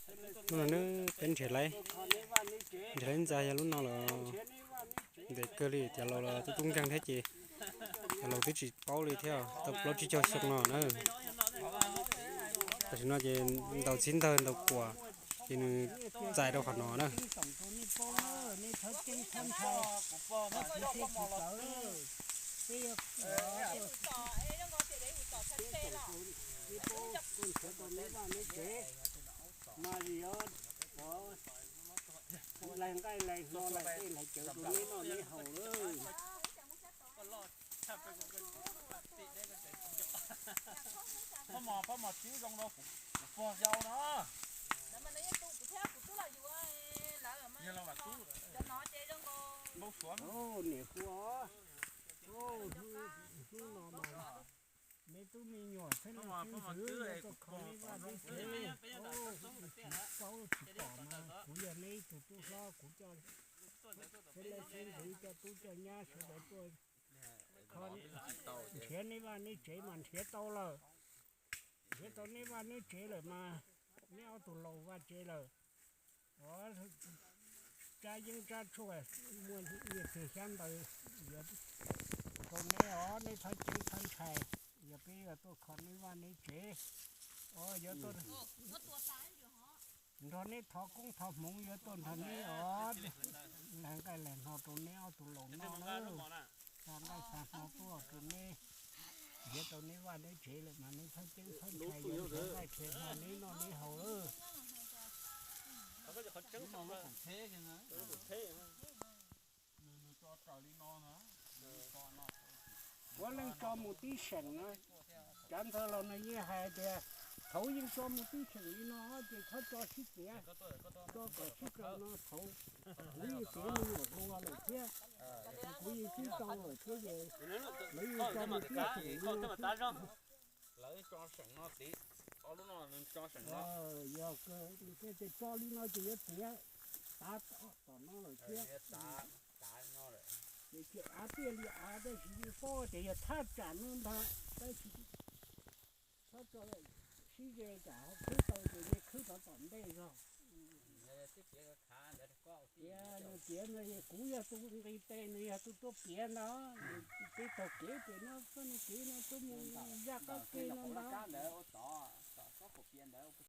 Hnub no nawb peb nrhiav laiv, nrhiav laiv ntxa yog lub no los ntev kawg li, cov laus los twb tub nkeeg thiab ces cov laus twb tsis paub li thiab, tau plaub tsib caug xyoo no na. Tam sim no ces ntaus txhib ntawg ntaus kuam ces nws txais rau qhov no na. Mas yog ua nqaij laig hno laig dej laig cawv rau neb noj neb haus lawm. Pab mos tib zoo rau kuv pog yau no. Niam hu os, hnub no mas neb tub me nyuam txheeb leej txheeb ntxwv tuaj kho neb vaj neb tsev. Paub tsis pom mas kuv yog neb ib tug tub hlob, kuv coj txheeb leej txheeb ntxwv coj tub coj nyab sawv daws tuaj kho, nrhiav neb vaj neb tsev mas nrhiav tau lawm. Nrhiav tau neb vaj neb tsev lawm mas neb ob tug laus vaj tsev lawm. Tsab yeeb tsab tshuaj muaj nyiaj txiag xyab ntawv yuav rau neb os, neb txhob ceeb txhob ntshai. Yog peb yuav tuaj kho neb vaj neb tsev os, yuav tuaj nrog neb thov koob thov hmoov, yuav tuaj nrog neb os, lag nqaij lag hno rau neb ob tug laus noj na. Xa nqaij xa hno tuaj rau neb, nrhiav tau neb vaj neb tsev lawm mas neb txhob ceeb txhob ntshai, yuav nrhiav nqaij nrhiav hno neb noj neb haus. Puav leej tso mus tib seem na. Cov ntawd los nws yeej hais tias thaum yeej tso mus tib seem li no ces txhob tso sib txiav, tso kom sib txawv no thaum kuv yeej txiav me nyuam dua lawm thiab, kuv yeej tib tau lawm thiab ces lawv yeej tso mus tib seem li no thiab. Lawv tso seem no tid, ob lub no tso seem no. Yog nws tias tso li no ces yuav txiav tav tom no lawm thiab. Ces av tiaj li av tab sis yeej paub tias yog thaj tsam no ntag, tab sis txhob tso sib ze tsam ho khwb tau ces nej khwb rov tom ntej zog. Tias nws piav no kuv yog tus nqis tes, nws yog tus tuaj piav ntag. Peb taug kev pem no, peb no kev no tuaj mus zaj qab ke no ntag.